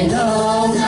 Duqv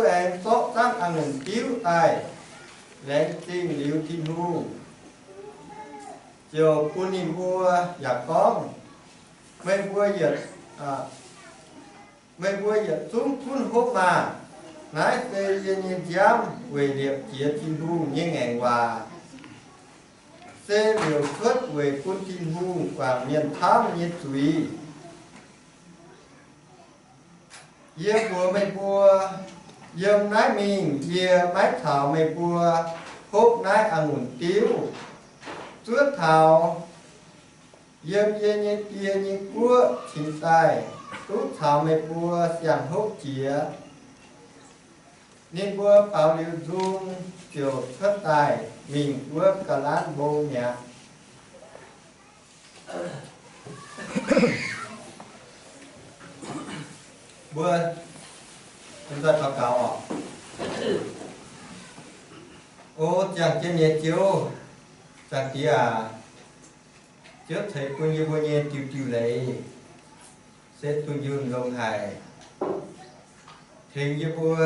aengx zorqv zangv a'ngunc diuv daaih, laengz zingh liuz Tin-Hungh, ziouc bun ninh mbuo yaac gorngv, Meih mbuo yietc, meih mbuo yietc zungv gunv hopv maah! Naaiv se yie nyei nziaamv weic liepc jiez Tin-Hungh nyei ngaengc waac, se liouc cuotv weic bun Tin-Hungh guangc mienh camv nyei zuiz. Yie mbuox meih mbuo, yiem naaiv mingh yie maiv caux meih mbuo hopv naaiv a'ngunc diuv. Zuov taux yiem yie nyei Die nyei guoqv cingx daaih duqv caux meih mbuo siang-hopv jiex. Ninh mbuo baaux liuz nzung ziouc cuotv daaih mingh wuov Ga'laatv Mbong mi'aqv. Mbuo daux gaux oc. O ziangh jienv nyei Ziouv, Zaangc Diex aac, Ziouv ceix bun yie mbuo nyei diuh diuh leiz se dunh yunh longx haic, tengx yie mbuo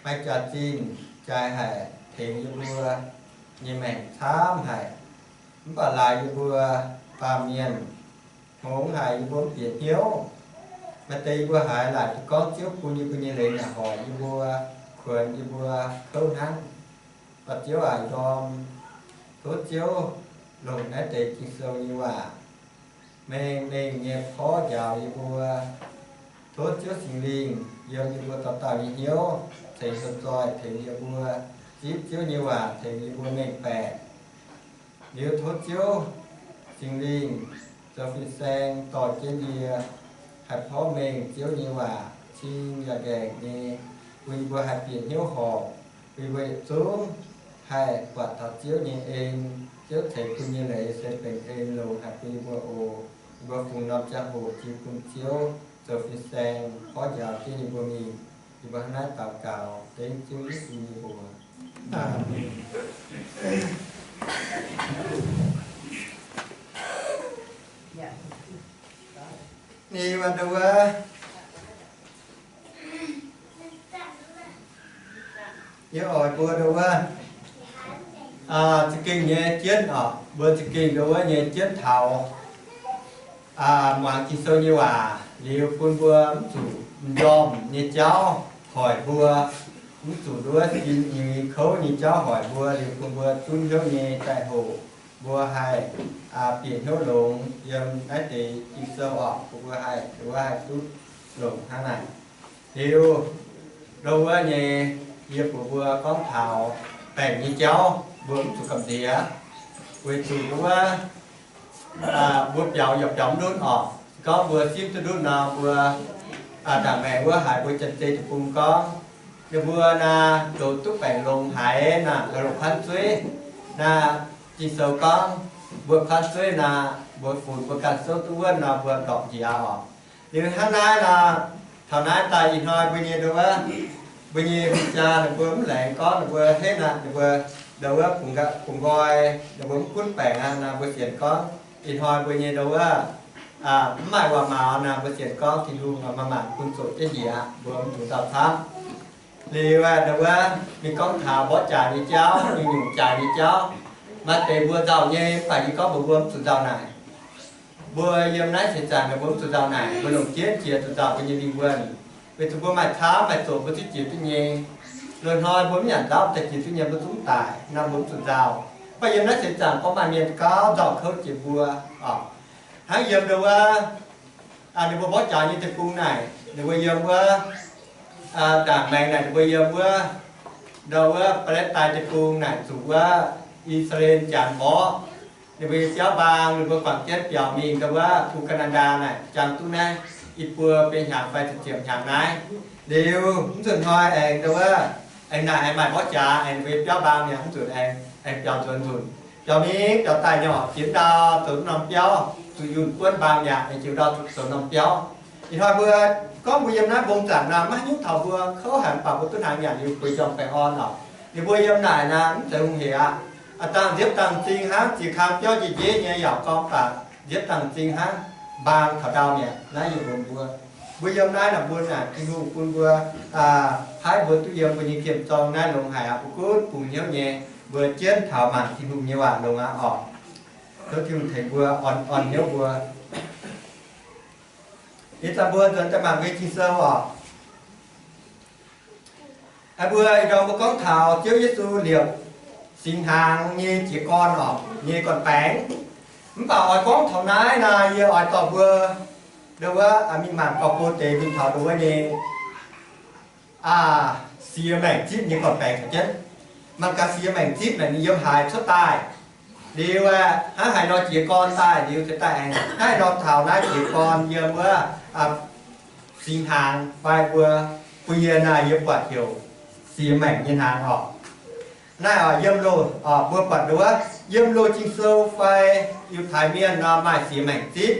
maaih jaax-zinh jaaix haic, tengx yie mbuo nyei maengc camv haic. Mv baac laaix yie mbuo baamh mienh hngongx haic, yie mbuo mv bieqc hnyouv. Maaih deix yie mbuo haiz laaic duqv gorngv Ziouv bun yie mbuo nyei leiz naaic horc yie mbuo, kuonx yie mbuo kouv hnangv. Mv baac Ziouv aac, ndorm tov Ziouv longc naaiv deix Ging-Sou nyei waac mengh mengh nyei porv njaaux yie mbuo. Tov Ziouv Singx Lingh yiem yie mbuo dauh dauh nyei hnyouv ceix hnyouv zoih tengx yie mbuo, zipv Ziouv nyei waac tengx yie mbuo mengh baeqc. Liuz tov Ziouv Singx Lingh zoux fin-saeng dorh jienv yie haih porv mengh Ziouv nyei waac cing yaac nqaengc nyei, bun yie mbuo haih bieqc hnyouv horpc, bun yie mbuo yietc zungv haih buatc taux Ziouv nyei en. Ziouv ceix bun nyei leiz se benx en longx haic bun yie mbuo oc. Yie mbuo fungx norm ziangh hoc jiex bun Ziouv zoux fin-saeng porv njaaux jienv yie mbuo mingh. Yie mbuo hnangv naaiv daux gaux dengv Ziouv Yesu nyei mbuox. Aamen. Ninh wuov, ndau wuov, yie oix mbuo ndau wuov, za'gengh nyei jienv oc, mbuo za'gengh ndau wuov nyei jienv taux muangx Ging-Sou nyei waac liuz bun mbuo mv zuqc m'njormh nyei jauv hoic mbuo, mv zuqc ndau wuov sin nyei kouv nyei jauv hoic mbuo, liuz bun mbuo zunv hnyouv nyei daaih hoc mbuo haih bieqc hnyouv longx yiem naaiv deix Ging-Sou oc, bun mbuo haih ndau wuov haih duqv longx hnangv naaic. Liuz ndau wuov nyei, yie bun mbuo gorngv taux baengc nyei jauv mbuo mv zuqc gamh nziex, weic zuqc ndau wuov mbuo biaux yaac biaux mv ndutv oc. Se gorngv mbuo simv duqv ndutv nor, mbuo ndaangc maengx wuov haiz mbuo Janx-Zei deic-bung gorngv, ninh mbuo naaic zoux duqv baengc longx haiz naaic la'longc kuanv zueiv. Naaic Ging-Sou gorngv mbuo kuanv zueiv naaic, mbuo funx mbuo ganh souv duqv wuonv nor, mbuo ndorpc njiec oc. Liuz hnangv naaiv nor, taux naaiv daaih ih hnoi mbuo nyei ndau wuov, mbuo nyei hungh jaa ninh mbuo mv laengz gorngv ninh mbuo henv aqv, ninh mbuo ndau wuov bungx nqoi, ninh mbuo mv gunv baengc aqv nor, mbuo sienx gorngv ih hnoi mbuo nyei ndau wuov mv maaih waac-maux nor, mbuo sienx gorngv Tin-Hungh maaih maanc bun zoqc jienv njiec aqv, mbuo mv dungx nzauh camv. Liuz ndau wuov mingh gorngv taux mborqv jaax nyei jauv, mingh nyungc jaax nyei jauv, maaih deix mbuo nzauh nyei, mv baac yie gorngv mbuox mbuo mv zuqc nzauh naaic. Mbuo yiem naaiv seix zaangc mbuo mv zuqc nzauh naaic, mbuo longc jienv jiex zuqc nzauh mbuo nyei lingh wuonh. Weic zuqc mbuo maaih camv maaih zoqc mbuo zungv jiex duqv nyei. Loz-hnoi mbuo mv nyanc ndaauv daaih jiex duqv nyei, mbuo zungv daic nor, mbuo mv zuqc nzauh. Mv baac yiem naaiv seix zaangc gorngv maaih mienh gauh nzauh kouv jiex mbuo oc. Hnangv yiem ndau wuov ninh mbuo mborqv jaax nyei deic-bung naaic, ninh mbuo yiem wuov ndaangc maengx naaic, ninh mbuo yiem wuov ndau wuov Baa^le^tai deic-bung naaic, zuqc wuov I^saa^laa^en Janx mborqv. Ninh mbuo nyei biauv mbaang ninh mbuo guangc jienv biaux mingh ndau wuov Uganda naaic, jangx duqv naaiv i buo biei hnyangx fai ziepc hnyangx naaiv. Liuz mv nzunc hnoi aengx ndau wuov aengx naaic aengx maaih mborqv jaax, aengx ninh mbuo nyei biauv mbaang mi'aqv, mv nzunc aengx, aengx biaux nzuonx nzunc. Biaux mingh biaux daaih nyei oc, jiex mv ndau zoux norm biauv, zuqc yunh buonv mbaang mi'aqv, aengx jiex mv ndau zoux norm biauv. Ih hnoi mbuo gorngv mbuo yiem naaiv mbong zanc nor, maiv nyungc taux mbuo kouv haic, mv baac mbuo duqv hnaangx nyanc liuz bueix jorm baengh orn oc. Ninh mbuo yiem naaic nor mv zeiz hungh hec aqv. A'dangh nziepv dangh m'zing hnangv, ziex kang biauv njiec njiec nyei yaac gorngv baac nziepv dangh m'zing hnangv, mbaang taux ndau mi'aqv. Naaiv yie mbuox mbuo, mbuo yiem naaiv naaic mbuo naaic Tin-Hungh bun mbuo, paaiv mbuo duqv yiem mbuo nyei jiem zorng naaiv longx haic aqv. Mbuo gunv bungx hnyouv nyei, mbuo jienv taux mangc Tin-Hungh nyei waac longx aqv oc. Tov Tin-Hungh tengx mbuo, orn orn hnyouv mbuo. Ih zanc mbuo nzuonx daaih mangc mbuo nyei Ging-Sou oc. Mbuo ih ndorm mbuo gorngv taux Ziouv Yesu liepc singx hnaangx nyei jiez gorn oc, nyei gorn-baengx. Mv baac oix gorngv taux naaiv naaic, yie oix dorh mbuo ndau wuov mingh mangc gorx-bou deix mingh taux ndau wuov nyei siex maengc zipv nyei gorn-baengx caux jienv. Mangc gaax siex maengc zipv naaic ninh yiem haaix cuotv daaih. Liuz aeqv, hnangv haaix nor jiez gorn daaih liuz ceix daaih aengx hnangv haaix nor taux naaiv jiez gorn yiem wuov singx hnaangx fai mbuo, bun yie naaic yie buatc heuc siex maengc nyei hnaangx oc. Naaiv oc, yiem loz, mbuo buatc ndau wuov yiem loz Ging-Sou fai Yiutai Mienh nor maaih siex maengc zipv.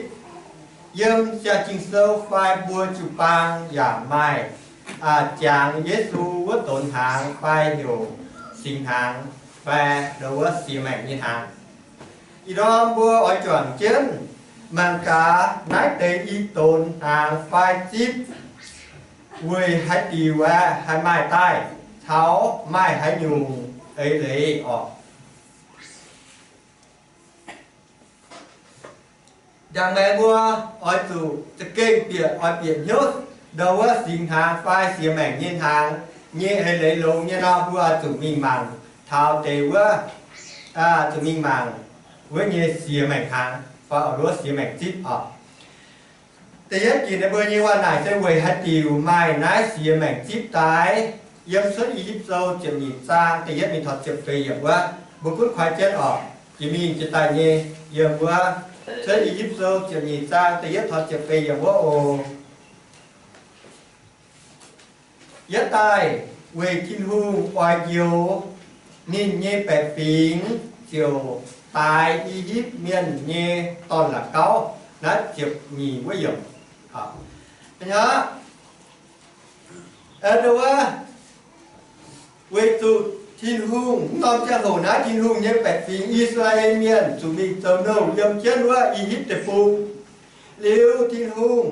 Yiem siang Ging-Sou fai mbuo jiu-baang yaac maaih jangx Yesu wuov donx hnaangx fai heuc singx hnaangx fai ndau wuov siex maengc nyei hnaangx. Ih ndorm mbuo oix juangc jienv mangc gaax naaiv deix i donx hnaangx fai zipv weic haaix diuc aeqv, haih maaih daaih, caux maaih haaix nyungc eix leiz oc. Ndaangc maengx mbuo oix zuqc za'gengh bieqc, oix bieqc hnyouv ndau wuov singx hnaangx fai siex maengc nyei hnaangx nyei eix leiz longx nyei nor, mbuo oix zuqc mingh mangc taux deix wuov, zuqc mingh mangc wuov nyei siex maengc hnaangx fai wuov siex maengc zipv oc. Da'yietv ginc ninh mbuo nyei waac naaic se weic haaix diuc maaih naaiv siex maengc zipv daaih. Yiem Cuotv I^yipv Sou ziepc nyeic zaang da'yietv mingh taux ziepc feix yiemc wuov, mbuo gunv koi jienv oc. Jiex mingh jiex daaih nyei yiem wuov Cuotv I^yipv Sou ziepc nyeic zaang da'yietv taux ziepc feix yiemc wuov oc. Yietv daaih weic Tin-Hungh oix njoux ninh nyei baeqc fingx ziouc daix I^yipv Mienh nyei dorn-la'gauv. Naaiv ziepc nyeic wuov yiemc. Hnangv wuov, weic zuqc Tin-Hungh, m'normh ziangh hoc naaiv Tin-Hungh nyei baeqc fingx, I^saa^laa^en Mienh, zuqc mingh zoux nouh yiem jienv wuov I^yipv Deic-Bung. Liuz Tin-Hungh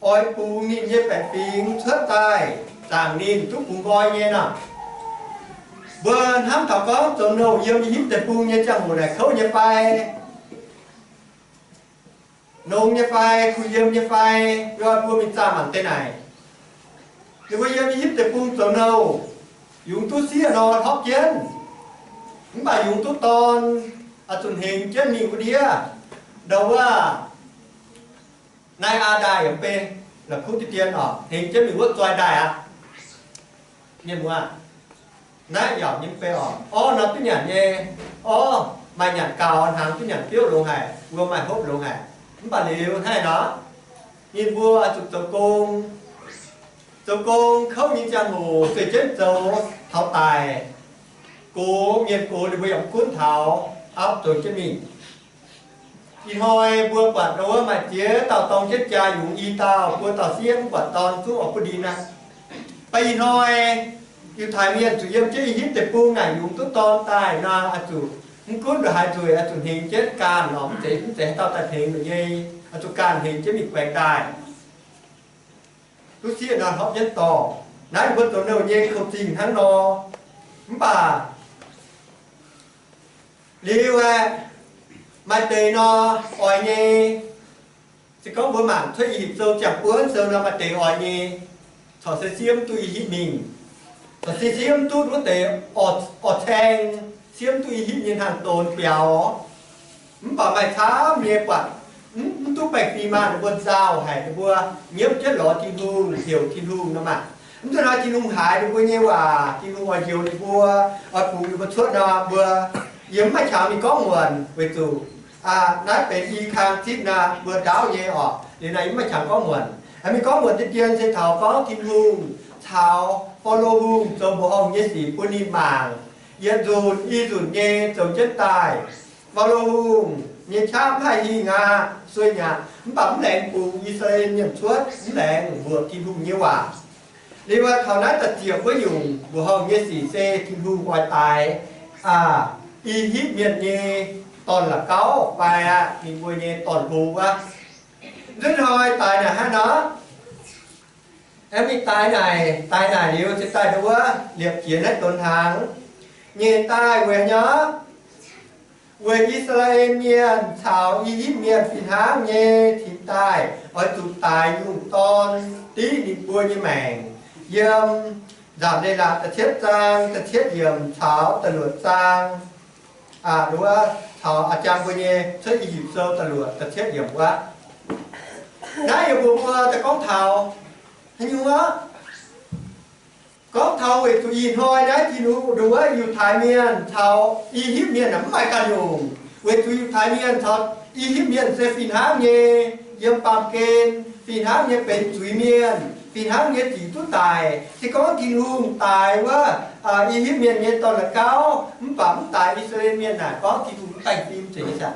oix bungx ninh nyei baeqc fingx cuotv daaih zaangc ninh duqv bungx nqoi nyei nor. Mbuo hnamv taux gorngv zoux nouh yiem I^yipv Deic-Bung nyei ziangh hoc naaic kouv nyei fai, nongx nyei fai, kuh yiem nyei fai, yoi mbuo mingh zaah mangc deix naaic. Ninh mbuo yiem I^yipv Deic-Bung zoux nouh, yungz duqv sieqv nor hlopv jienv, mv baac yungz duqv dorn, oix zuqc hnengx jienv mingh wuov ndiev, ndau wuov naaiv aa ndaaih yaac mv bei, la'kuqv diqv dien oc, hnengx jienv mingh wuov zoi ndaaih aqv. Mienh muoz, naaiv yaac nyei mv bei oc, orv nor duqv nyanc nyei, orv maaih nyanc gaux, hnaangx duqv nyanc biouv longx haic, wuom maaih hopv longx haic. Mv baac liuz hnangv nor, ninh mbuo zuqc zoux gong, zoux gong kouv nyei ziangh hoc sueih jienv zoux taux daic. Gox, mienh gox ninh mbuo yaac mv gunv taux, auv zoux jienv mingh. Ih hnoi mbuo buatc wuov maaih ziex dauh dorng jienv jaa yungz i dauh, buo dauh sieqv, mv buatc dorn zungv oix butv ndin aqv. Mv baac ih hnoi Yiutai Mienh zuqc yiem jienv I^yipv Deic-Bung naaic yungz duqv dorn daaih nor, oix zuqc mv gunv ndongc haaix nzueic, oix zuqc hnengx jienv gaanh nor, mv zeiz, mv zeiz haaix dauh daaih hnengx ninh nyei, oix zuqc gaanh hnengx jienv mingh guaengx ndaaih. Duqv sieqv nor hlopv jienv dorh. Naaiv ninh mbuo zoux nouh nyei kouv-zingh hnangv nor. Mv baac liuz aeqv, maaih deix nor oix nyei. Se gorngv mbuo mangc cuotv I^yipv Sou ziangh buonv sou nor, maaih deix oix nyei, corc se siemv duqv I^yipv mingh, corc se siemv duqv wuov deix orv, orv caeng, siemv duqv I^yipv nyei hnaangx donx biaux. Mv baac maaih camv nyei buatc mv, mv duqv baengh fim maah, ninh mbuo nzauh haic, ninh mbuo nyiemv jienv lorz Tin-Hungh, heuc Tin-Hungh nor maah. Mv duqv hnoi Tin-Hungh haiz ninh mbuo nyei waac, Tin-Hungh oix njoux ninh mbuo, oix bungx ninh mbuo cuotv nor, mbuo yiem mv maaih qangx mingh gorngv muonc weic zuqc naaiv benx i kang zipv naaiv mbuo ndaauv nyei oc. Liuz naaiv yiem mv maaih qangx gorngv muonc. Mingh gorngv muonc deix dien se taux gorngv Tin-Hungh caux Faalo Hungh zoux mbuoqc horngh nyei sic bun ninh mangc. Yietc nzunc i nzunc nyei zoux jienv daaih. Faalo Hungh nyei qaqv mv haih hingh aqv, sueih nyaqc, mv baac mv laengz bungx I^saa^laa^en Mienh cuotv, mv laengz mbuoqc Tin-Hungh nyei waac. Liuz taux naaiv da'ziepc wuov nyungc mbuoqc horngh nyei sic se Tin-Hungh oix daix I^yipv Mienh nyei dorn-la'gauv fai aqv, ninh mbuo nyei dorn-hlo wuov. Nzunc hnoi daix naaic hnangv nor, aengx mingh daix naaic, daix naaic liuz se daaih ndau wuov liepc jiez naaiv donx hnaangx nyei daaih weic haaix nyungc? Weic I^saa^laa^en Mienh caux I^yipv Mienh fih hnangv nyei cingx daaih oix zuqc daix yungh dorn div ninh mbuo nyei maengc. Yiem Nzamc Leiz-Latc da'cietv zaang da'cietv yiemc caux da'luoqc zaang, wuov caux a'jang mbuo nyei Cuotv I^yipv Sou da'luoqc da'cietv yiemc wuov. Naaiv yie mbuox mbuo daaih gorngv taux haaix nyungc aqv? Gorngv taux weic zuqc ih hnoi naaiv Tin-Hungh nduov Yiutai Mienh caux I^yipv Mienh mv maaih ganh nyungc. Weic zuqc Yiutai Mienh caux I^yipv Mienh se fih hnangv nyei yiem baamh gen, fih hnangv nyei benx zuiz-mienh, fih hnangv nyei zic duqv daic. Se gorngv Tin-Hungh daix wuov I^yipv Mienh nyei dorn-la'gauv mv baac mv daix I^saa^laa^en Mienh naaic, gorngv Tin-Hungh mv baengh fim zeiz nyei saah?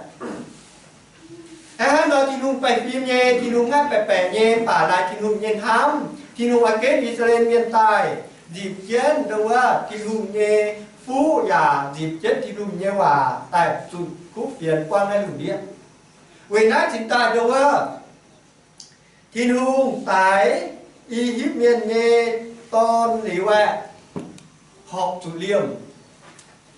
Hnangv nor Tin-Hungh baengh fim nyei, Tin-Hungh mv haih baeqc baeqc nyei, mv baac naaic Tin-Hungh nyei hnamv. Tin-Hungh oix ginv I^saa^laa^en Mienh daaih nzipc jienv nduov Tin-Hungh nyei fuqv yaac nzipc jienv Tin-Hungh nyei waac daaih zuqc kuv fienx buangv naaiv lungh ndiev. Weic naaiv cingx daaih nduov Tin-Hungh daix I^yipv Mienh nyei dorn liuz aeqv, horpc zuqc liemh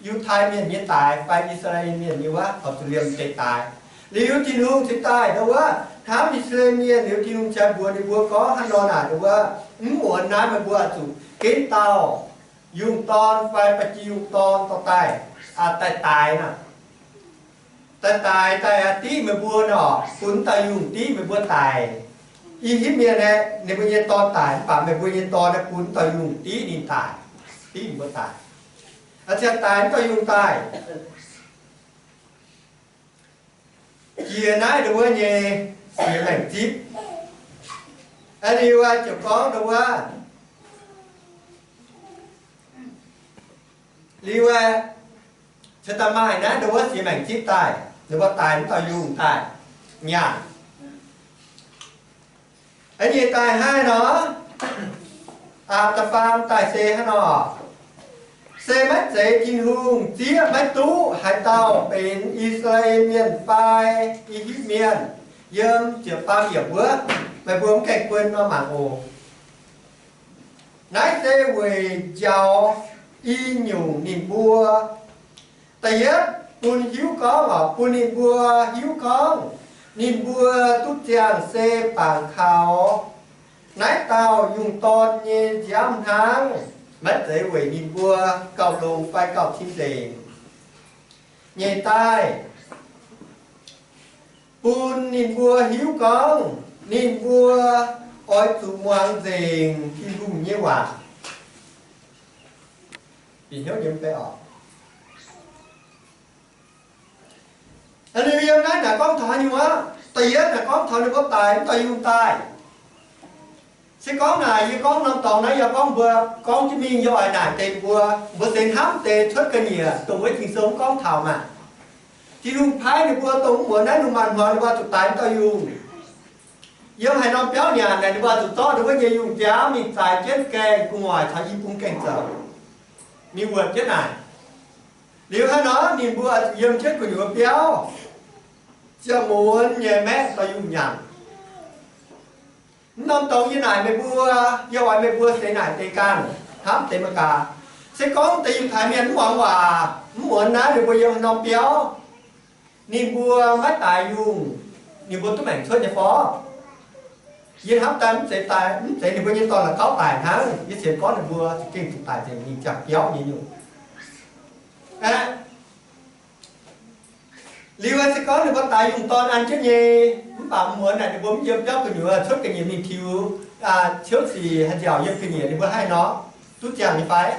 Yiutai Mienh nyei daaix fai I^saa^laa^en Mienh nyei wuov horpc zuqc liemh deix daaix. Liuz Tin-Hungh cingx daaih nduov hnamv I^saa^laa^en Mienh liuz Tin-Hungh ziouc mbuox ninh mbuo gorngv hnangv nor naaic nduov, mv muonz naaiv meih mbuo zuqc ginv dauh yungh dorn fai ba'gi yungh dorn dorh daaih, daaih daix naaic. Daaih daix daaih div meih mbuo nor, bun dauh yungh div meih mbuo daic. I^yipv Mienh aeqv, ninh mbuo nyei dorn daic, mv baac meih mbuo nyei dorn aeqv, bun dauh yungh div ninh daic, div meih mbuo daic. Ziouc daix dauh yungh daaih. Jiex naaiv nduov nyei siex maengc zipv. Aa, liuz ziouc gorngv nduov, liuz aeqv, cingx daaih maaih naaiv nduov siex maengc zipv daaih, nduov daix dauh yungh daaih nyaanh. Aa, nyei daaih hnangv nor, Aa, da'faam daaih se hnangv nor, se maiv zeiz Tin-Hungh zieqv maiv duqv haaix dauh benx I^saa^laa^en Mienh fai I^yipv Mienh. Yiem ziepc faam yiemc wuov, meih mbuo mv gaengh buonv nor mangc oc. Naaiv se weic njaaux i nyungc ninh mbuo. Da'yietv bun hiuv gorngv, bun ninh mbuo hiuv gorngv ninh mbuo duqv ziangh se bangc kaux naaiv dauh yungh dorn nyei nziaamv hnangv, maiv zeiz weic ninh mbuo gauh longx fai gauh cing-nzengc. Nyeic daaih, bun ninh mbuo hiuv gorngv ninh mbuo oix zuqc muangx nzengc Tin-Hungh nyei waac. Bieqc hnyouv nyei mv bei oc. Liuz yiem naaiv naaic gorngv taux haaix nyungc aqv? Da'yietv naaic gorngv taux ninh mbuo daic mv daaih yungh daaih. Se gorngv naaic yie gorngv norm dorngx naaiv, yie gorngv mbuo gorngv jienv mingh, yie oix naaic deix mbuo, mbuo se hnamv deix cuotv ga'nyiec dongh wuov Ging-Sou mv gorngv taux maah. Tin-Hungh paaiv ninh mbuo dongh mv muonz naaiv lungh maanz hnoi ninh mbuo zuqc daic mv daaih yungh. Yiem haaix norm biauv nyanc naaic ninh mbuo zuqc zorqv ninh mbuo nyei yungh jaav mingh zaaix jienv gaengh gu'nguaaic caux i bung gaengh zoux. Ninh wuonc jienv naaic. Liuz hnangv nor ninh mbuo zuqc yiem jienv gu'nyuoz biauv, ziangh muonz nyei maeqv dorh yungh nyanc. Mv norm dorngx yie naaic meih mbuo, yie oix meih mbuo seix naaic deix ganh, hnamv deix mangc gaax. Se gorngv deix Yiutai Mienh mv muangx waac, mv muonz naaiv ninh mbuo yiem haaix norm biauv, ninh mbuo maiv daaix yungh, ninh mbuo duqv maengc cuotv nyei fai? Yie hnamv daaih mv zeiz daaih, mv zeiz ninh mbuo nyei dorn-la'gauv daic hnangv. Yie sienx gorngv ninh mbuo za'gengh zuqc daic nzengc mingh ziangh biauv nyei nyungc. Aeqv, liuz se gorngv ninh mbuo daaix yungh dorn an jienv nyei, mv baac mv muonz naaic ninh mbuo mv yiem biauv gu'nyuoz, cuotv ga'nyiec mingh tiux ciouv sic, haih nziaauc yiem ga'nyiec, ninh mbuo haih nor duqv ziangh nyei fai?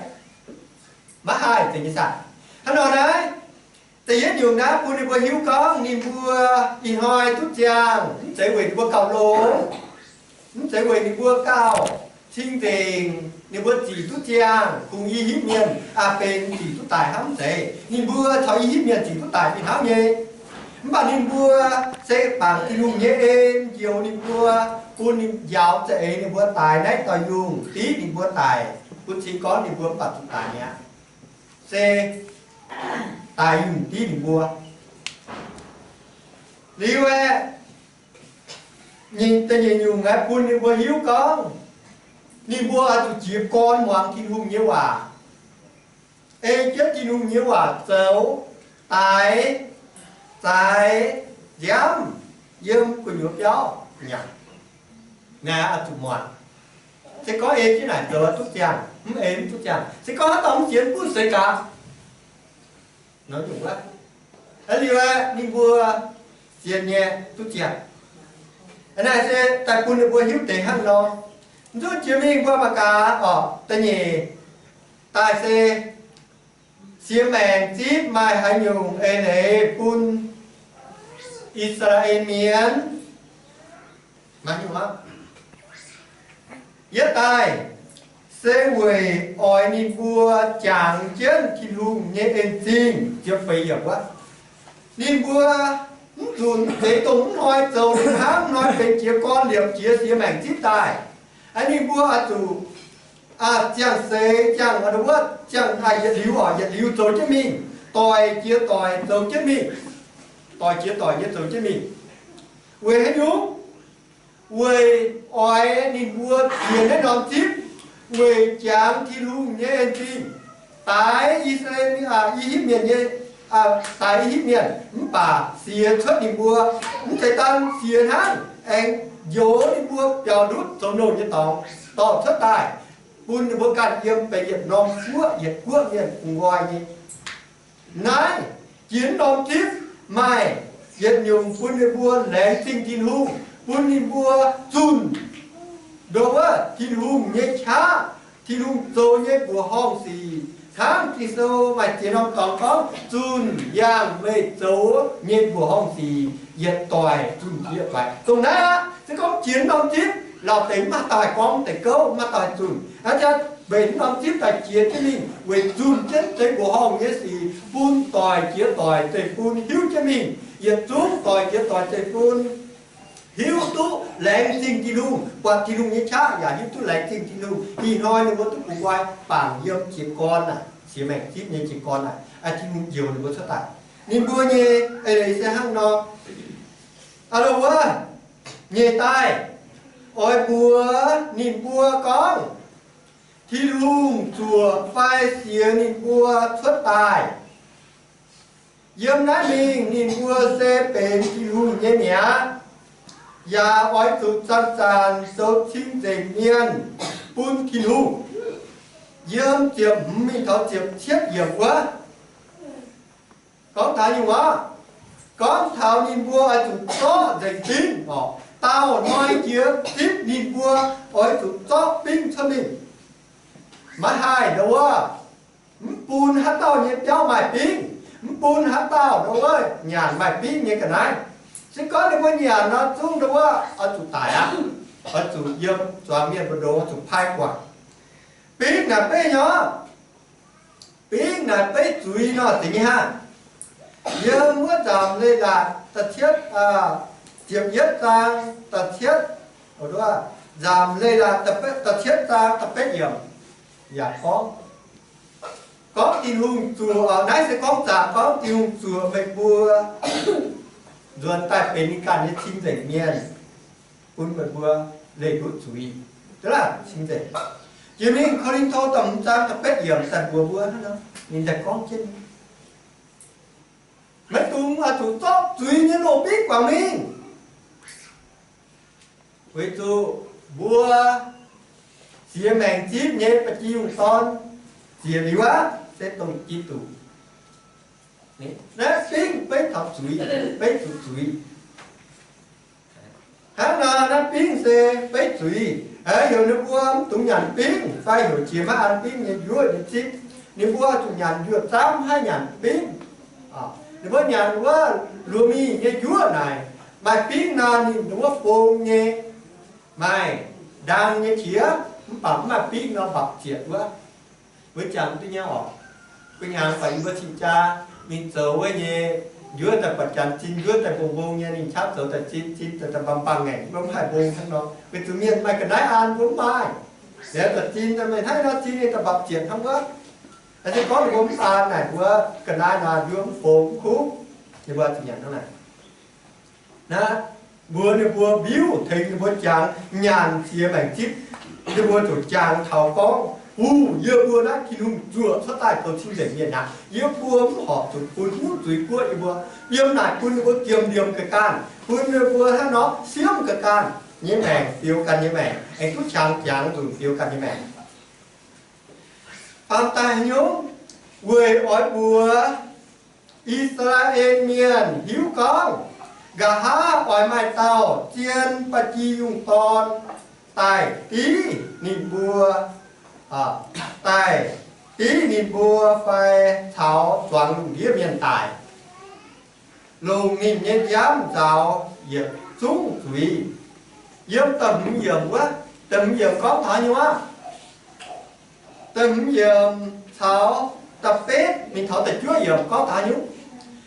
Maiv haih nzengc nyei saah? Hnangv nor naaiv, da'yietv nyungc naaiv bun ninh mbuo hiuv gorngv ninh mbuo ih hnoi duqv ziangh mv zeiz weic ninh mbuo gauh longx, mv zeiz weic ninh mbuo gauh cing-nzengc, ninh mbuo zic duqv ziangh kungx I^yipv Mienh aa benx zic duqv daic hnangv, mv zeiz. Ninh mbuo caux I^yipv Mienh zic duqv daic fih hnangv nyei. Mv baac ninh mbuo se bangc Tin-Hungh nyei en njoux ninh mbuo, bun ninh njaaux za'eix ninh mbuo daaix naaiv dauh yungh div ninh mbuo daic, bun cing gorngv ninh mbuo mv baac zuqc daic mi'aqv. Se daaix yungh div ninh mbuo. Liuz aeqv, nyeic, da'nyeic nyungc aeqv, bun ninh mbuo hiuv gorngv ninh mbuo oix zuqc jiez gorn muangx Tin-Hungh nyei waac, ei jienv Tin-Hungh nyei waac zoux, daaix, zaaix, nziaamv yiem gu'nyuoz biauv nyanc. Naaiv oix zuqc muangx. Se gorngv ei jienv naaic zoux duqv ziangh, mv ei mv duqv ziangh. Se gorngv haaix dauh mv sienx, gunv seix gaax. Nor nyungc wuov, liuz aeqv, ninh mbuo sienx nyei duqv ziangh. Naaiv se daaih bun ninh mbuo hiuv deix hnangv nor. Nzunc jiex mingh mbuo mangc gaax orqc, da'nyeic daaih se siex maengc zipv maaih haaix nyungc eix leiz bun I^saa^laa^en Mienh? Yietv daaih se weic oix ninh mbuo jangx jienv Tin-Hungh nyei en-zingh. Ziepc feix yiemc wuov, ninh mbuo mv zunc zeix dongh mv hnoi zoux hnangv, hnoi benx jiez gorn liepc jiez siex maengc zipv daaih. Ninh mbuo oix zuqc ziangh seix, ziangh wuov, ziangh yietc liuz orqc, yietc liuz zoux jienv mingh, doic jiex doic zoux jienv mingh, doic jiex doic nyei zoux jienv mingh. Weic haaix nyungc? Weic oix ninh mbuo ziex naaiv norm zipv, weic jangx Tin-Hungh nyei en-zingh, daix I^saa^laa^en, I^yipv Mienh nyei, daix I^yipv Mienh, mv baac siex cuotv ninh mbuo. Mv zeiz daan siex hnangv, aengx njoux ninh mbuo biaux ndutv zoux nouh nyei dorngx dorh cuotv daaih, bun ninh mbuo ganh yiem benx yietc norm guoqv, yietc guoqv mienh bungx nqoi nyei. Naaiv jiex norm zipv maaih yietc nyungc bun ninh mbuo laengz zingh Tin-Hungh, bun ninh mbuo zunh nduov wuov Tin-Hungh nyei qaqv, Tin-Hungh zoux nyei mbuoqc horngh sic. Hnangv Ging-Sou maaih ziex norm dorngx gorngv, zunh yangh meih zoux nyei mbuoqc horngh sic yietc doic zunh yietc doic. Dongh naaiv aqv. Se gorngv jiex norm zipv, lauh deix mv maaih dauh haih gorngv deix gouv, mv maaih dauh haih zunh. Aa, mbenc norm zipv daaih jiex jienv mingh weic zunh jienv deix mbuoqc horngh nyei sic bun doic jiex doic zeiv-fun hiuv jienv mingh, yietc zungv doic jiex doic zeiv-fun. hiuv duqv laengz zingh Tin-Hungh, buatc Tin-Hungh nyei qaqv yaac hiuv duqv laengz zingh Tin-Hungh. Ih hnoi ninh mbuo duqv bungx nqoi bangc yiem jiez gorn naaic, siex maengc zipv nyei jiez gorn naaic, Tin-Hungh njoux ninh mbuo cuotv daaih. Ninh mbuo nyei eix leiz se hnangv nor. Aa, wuov nyei daaih, oix mbuox ninh mbuo gorngv, Tin-Hungh zuoqc fai siex ninh mbuo cuotv daaih. Yiem naaiv mingh ninh mbuo se benx Tin-Hungh nyei mi'aqv, yaac oix zuqc zanc-zanc zoux cing-nzengc mienh bun Tin-Hungh. Yiem ziepc hmz mingh taux ziepc cietv yiemc wuov, gorngv taux nyungc aqv, gorngv taux ninh mbuo oix zuqc zorqv nzengc bingv oc. Daauh hnoi jiex zipv ninh mbuo oix zuqc zorqv bingv cuotv mingh. Maiv haih ndau wuov, mv bun haaix dauh nyei biauv maaih bingv, mv bun haaix dauh ndau wuov nyanc maaih bingv nyei ga'naaiv. Se gorngv ninh mbuo nyanc nor, zungv ndau wuov oix zuqc daic aqv. Oix zuqc yiem zuangx mienh mbu'ndongx oix zuqc paaiv guangc. Bingv naaic beiv nor, bingv naaic beiv zuiz nor, zeiz nyei hnangv. Yiem wuov Nzamc Leiz-Latc da'cietv, ziepc yietv zaang da'cietv, nzamc Leiz-Latc da'cietv zaang da'betv yiemc yaac gorngv, gorngv Tin-Hungh zuoqc, naaiv se gorngv zaqc, gorngv Tin-Hungh zuoqc meih mbuo nzuonx daaih benx ninh ganh nyei cing-nzengc mienh, bun meih mbuo leih nduqc zuiz. Cing-nzengc. Jiex mingh Ko^lin^to da'hmz zaang da'betv yiemc daaih mbuox mbuo hnangv nor, ninh daaih gorngv jienv, maiv dungx oix zuqc zorqv zuiz nyei loz-bingv guangc mingh. Weic zuqc mbuo siex maengc zipv nyei ba'gi yungh dorn ziec liuz aqv, se dongh Giduc. Naaiv bingv beiv taux zuiz, beiv zuqc zuiz. Hnangv nor, naaiv bingv se beiv zuiz. Heuc ninh mbuo mv dungx nyanc bingv fai heuc jiex maiv an bingv nyei njuov nyei zipv. Ninh mbuo zuqc nyanc njuov zaamv, maiv haih nyanc bingv. Ninh mbuo nyanc wuov luoz mingh nyei njuov naaic, maaih bingv nor ninh wuov fong nyei, maaih ndaang nyei qiex, mv baac mv maaih bingv nor mbapc zietc wuov. Mbuo jangx duqv nyei oc. Gu'nyangx baac yie mbuo cing jaa mingh zoux wuov nyei, njuov daaih buatc janx zin, njuov daaih mbong mbong nyei, ninh qaqv zoux daaih zin, zin daaih daaih mbang mbang ngaengc, mbuo mv haih mbong hnangv nor. Weic zuqc mienh maaih ga'naaiv an, mbuo mv maaih. Liuz daaih zin daaih meih hnangv nor zin, ninh daaih mbapc zietc hnangv wuov. Se gorngv mbuo mv an naaic, mbuo ga'naaiv nor njuov mv fong mv kuv, ninh mbuo zuqc nyanc hnangv naaic. Naaiv mbuox ninh mbuo mbiuv tengx ninh mbuo jangx nyanc siex maengc zipv, ninh mbuo zuqc jangx taux gorngv, Hu, yie mbuo naaiv Tin-Hungh zuoqc cuotv daaih zoux cing-nzengc mienh aqv. Yie mbuo mv horpc zuqc bun hnyouv zuiz guoqv yie mbuo. Yiem naaic bun ninh mbuo giemx ndiemx ga'ganh, bun ninh mbuo hnangv nor siemv ga'ganh nyei maengc, biux ganh nyei maengc, aengx duqv qangx jangx nzunc biux ganh nyei maengc. Baamh daaih haaix nyungc? Weic oix mbuox I^saa^laa^en Mienh hiuv gorngv, nqa'haav oix maaih dauh zien ba'gi yungh dorn daaih div ninh mbuo, daaih div ninh mbuo fai caux zuangx lungh ndiev mienh daic, longc ninh nyei nziaamv nzaaux yietc zungv zuiz. Yiem da'hmz yiemc wuov, da'hmz yiemc gorngv taux haaix nyungc aqv? Da'hmz yiemc caux da'betv mingh taux da'juov yiemc gorngv taux haaix nyungc?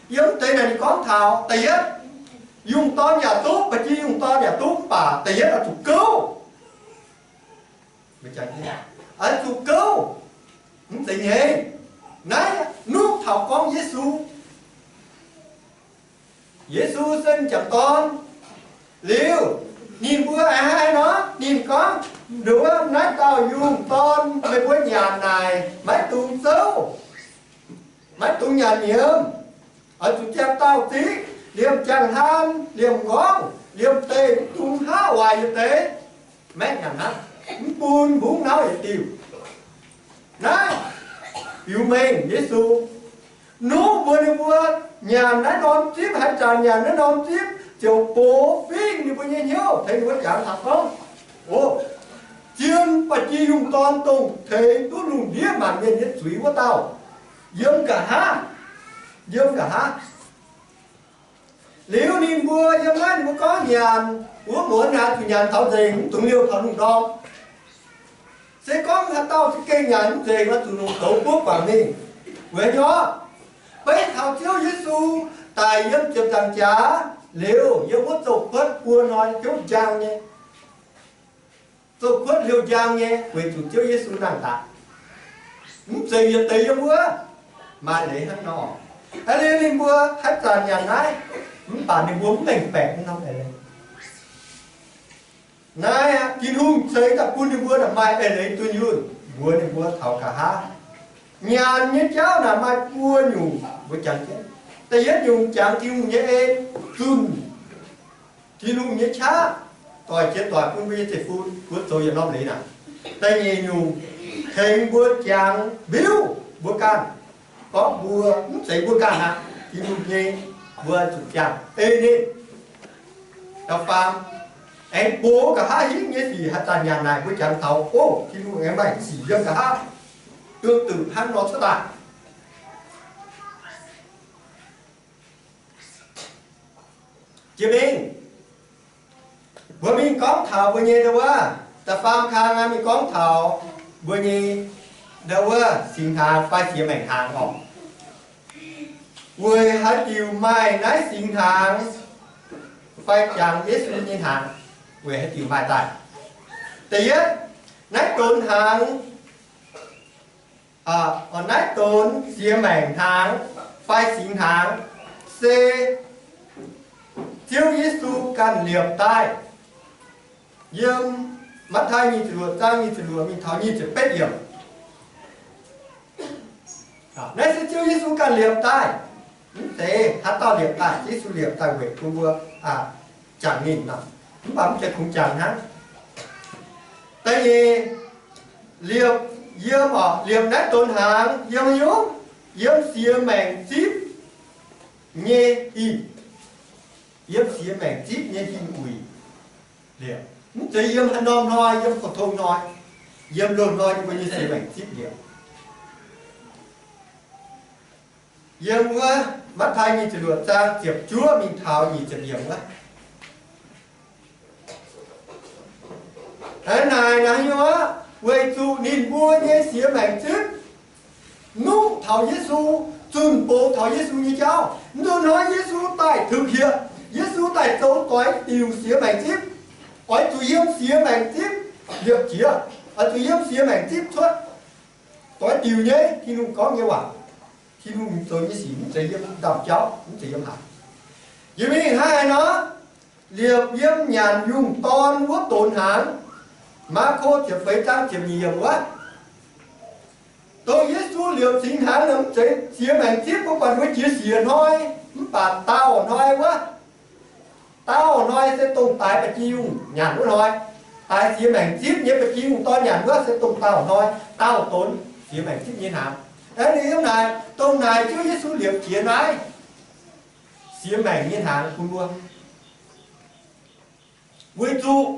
Yiem deix naaic ninh gorngv taux da'yietv, yungh dorn yaac duqv, ba'gi yungh dorn yaac duqv, mv baac da'yietv oix zuqc gouv. Oix zuqc gouv. Mv zeiz nyei. Naaiv nuqv taux gorngv Yesu. Yesu se m'jangc dorn. Liuz, ninh mbuo aengx haaix nor, ninh gorngv, nduov naaiv dauh yungh dorn meih mbuo nyanc naaic maiv dungx zouv, maiv dungx nyanc nyiemz. Oix zuqc ziangh dauh ziqv, liemh ziangh hlaan, liemh m'nqorngv, liemh deic, mv dungx haav waaic yietc deix. Maiv nyanc hnangv, mv bun mbungv nauv yietc diuh. Naaiv biux mengh Yesu. Nuqv mbuox ninh mbuo, nyanc naaiv norm zipv, haaix zanc nyanc naaiv norm zipv ziouc box fingx ninh mbuo nyei hnyouv, tengx ninh mbuo jangx taux gorngv, O, zien ba'gi yungh dorn dongh tengx duqv lungh ndiev maanc mienh nyei zuiz wuov dauh, yiem nqa'haav, yiem nqa'haav. Liuz ninh mbuo yiem naaiv ninh mbuo gorngv nyanc wuov muonz naaic zuqc nyanc taux nzengc, mv dungx liouh taux lungh ndorm. Se gorngv haaix dauh za'gengh nyanc mv nzengc, oix zuqc longc douz buov guangc mingh. Weic haaix nyungc? Beiv taux Ziouv Yesu daic yiem ziepc nzaangc jaax, Liuz yiem wuov zoux kuotv buo hnoi hnyouv njang nyei, zoux kuotv hnyouv njang nyei, weic zuqc Ziouv Yesu nangh daaih. Mv zeiz yietc deix yiem wuov maaih leiz hnangv nor. Aa, liuz ninh mbuo haaix zanc nyanc naaiv, mv baac ninh mbuo mv mengh baeqc norm eix leiz. Naaiv aqv, Tin-Hungh ceix daaih bun ninh mbuo naaic maaih eix leiz dunh yunh mbuox ninh mbuo taux nqa'haav. Nyanc nyei jauv naaic maaih buo nyungc mbuo jangx jienv. Da'yietv nyungc jangx Tin-Hungh nyei en, zunh Tin-Hungh nyei qaqv doic jiex doic bun mbuo nyei zeiv-fun, mbuo zoux yietc norm leiz naaic. Da'nyeic nyungc tengx mbuo jangx mbiuv mbuo ganh, gorngv mbuo mv zeiz mbuo ganh aqv, Tin-Hungh nyei, mbuo zuqc jangx ei ninh. Da'faam, aengx box nqa'haav hingv nyei sic haaix zanc nyanc naaic mbuo jangx taux, o, Tin-Hungh aengx maaih sic yiem nqa'haav, tương tự hnangv nor cuotv daaih. Jiex mingh, mbuo mingh gorngv taux mbuo nyei ndau wuov, da'faam kang aqv, mingh gorngv taux mbuo nyei ndau wuov singx hnaangx fai siex maengc hnaangx orqc. Weic haaix diuc maaih naaiv singx hnaangx fai jangx Yesu nyei hnaangx? Weic haaix diuc maaih daaih? Da'yietv, naaiv donx hnaangx, naaiv donx siex maengc hnaangx fai singx hnaangx se Ziouv Yesu ganh liepc daaih. Yiem Matv^taai nyic ziepc luoqc zaang nyic ziepc luoqc mingh taux nyic ziepc betv yiemc. Naaiv se Ziouv Yesu ganh liepc daaih. Mv zeiz haaix dauh liepc daaih, Yesu liepc daaih weic bun mbuo jangx ninh nor. Mv baac mv zeiz kungx jangx hnangv. Da'nyeic, liepc yiem, liepc naaiv donx hnaangx yiem haaix nyungc? Yiem siex maengc zipv nyei hingh. Yiem siex maengc zipv nyei hingh wuic liepc. Mv zeiz yiem haaix norm hnoi, yiem pou-tong hnoi, yiem loz-hnoi yiem mbuo nyei siex maengc zipv liepc. Yiem wuov Matv^taai nyic ziepc luoqc zaang ziepc juov mingh taux nyic ziepc yiemc wuov. Naaic naaiv nyungc aqv, weic zuqc ninh mbuo nyei siex maengc zipv nuqv taux Yesu, zunh bungx taux Yesu nyei jauv. Mv nzunc hnoi Yesu daaih thực hiện, Yesu daaih zoux doix diuc siex maengc zipv, oix zuqc yiem siex maengc zipv liepc jiex, oix zuqc yiem siex maengc zipv cuotv doix diuc nyei. Tin-Hungh gorngv nyei waac, Tin-Hungh zoux nyei sic mv zeiz yiem ndaamv-jauv, mv zeiz yiem haaix. Yie mingh hnangv haaix nor, liepc yiem nyanc yungh dorn wuov donx hnaangx. Maako ziepc feix zaang ziepc nyeic yiemc wuov, dongh Yesu liepc singx hnaangx nor mv zeiz siex maengc zipv, mbuo buatc wuov jiex siex hnoi, mv baac daauh hnoi wuov, daauh hnoi se dongh daaix ba'gi yungh nyanc wuov hnoi. Daaix siex maengc zipv nyei ba'gi yungh dorn nyanc wuov se dongh daauh hnoi, daauh donx siex maengc zipv nyei hnaangx. Aeqv, ninh yiem naaic, dongh naaic Ziouv Yesu liepc jiex naaiv siex maengc nyei hnaangx bun mbuo. Weic zuqc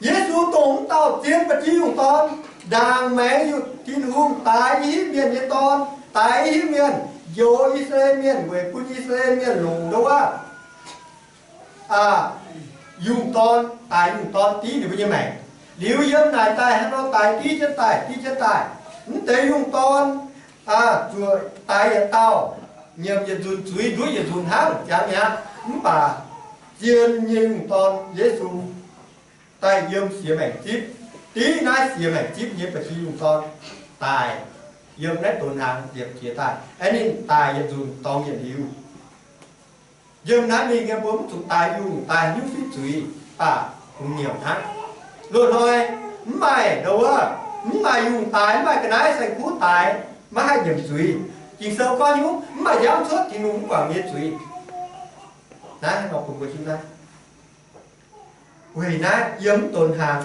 Yesu dongh wuov dauh zien ba'gi yungh dorn, ndaangc maengx yunh Tin-Hungh daaix i hipv mienh nyei dorn, daaix i hipv mienh, njoux I^saa^laa^en Mienh weic bun I^saa^laa^en Mienh longc ndau wuov yungh dorn, daaix yungh dorn div ninh mbuo nyei maengc. Liuz yiem naaic daaih hnangv nor daaih div jienv daaih, div jienv daaih. Mv deix yungh dorn zuoqc daaix yietc dauh, nyiemc yietc nzunc zuiz, nduov yietc nzunc hnangv, jangx mi'aqv. Mv baac zien nyei yungh dorn Yesu daaih yiem siex maengc zipv, div naaiv siex maengc zipv nyei ba'gi yungh dorn daaih yiem naaiv donx hnaangx liepc jiex daaih. Aeqv, ninh daaih yietc nzunc dorngx yietc liuz. Yiem naaiv mingh nyei mbuo mv zuqc daaix yungh daaih hnyouv fitv zuiz, mv baac kungx nyiemc hnangv. Loz-hnoi mv maaih ndau wuov, mv maaih yungh daaix, mv maaih ga'naaiv saeng-kuv daaix maiv haih nyiemc zuiz. Ging-Sou gorngv hnyouv mv maaih nziaamv cuotv Tin-Hungh mv guangc nyei zuiz. Naaiv nor bun mbuo hiuv naaiv. Weic naaiv yiem mv donx hnaangx,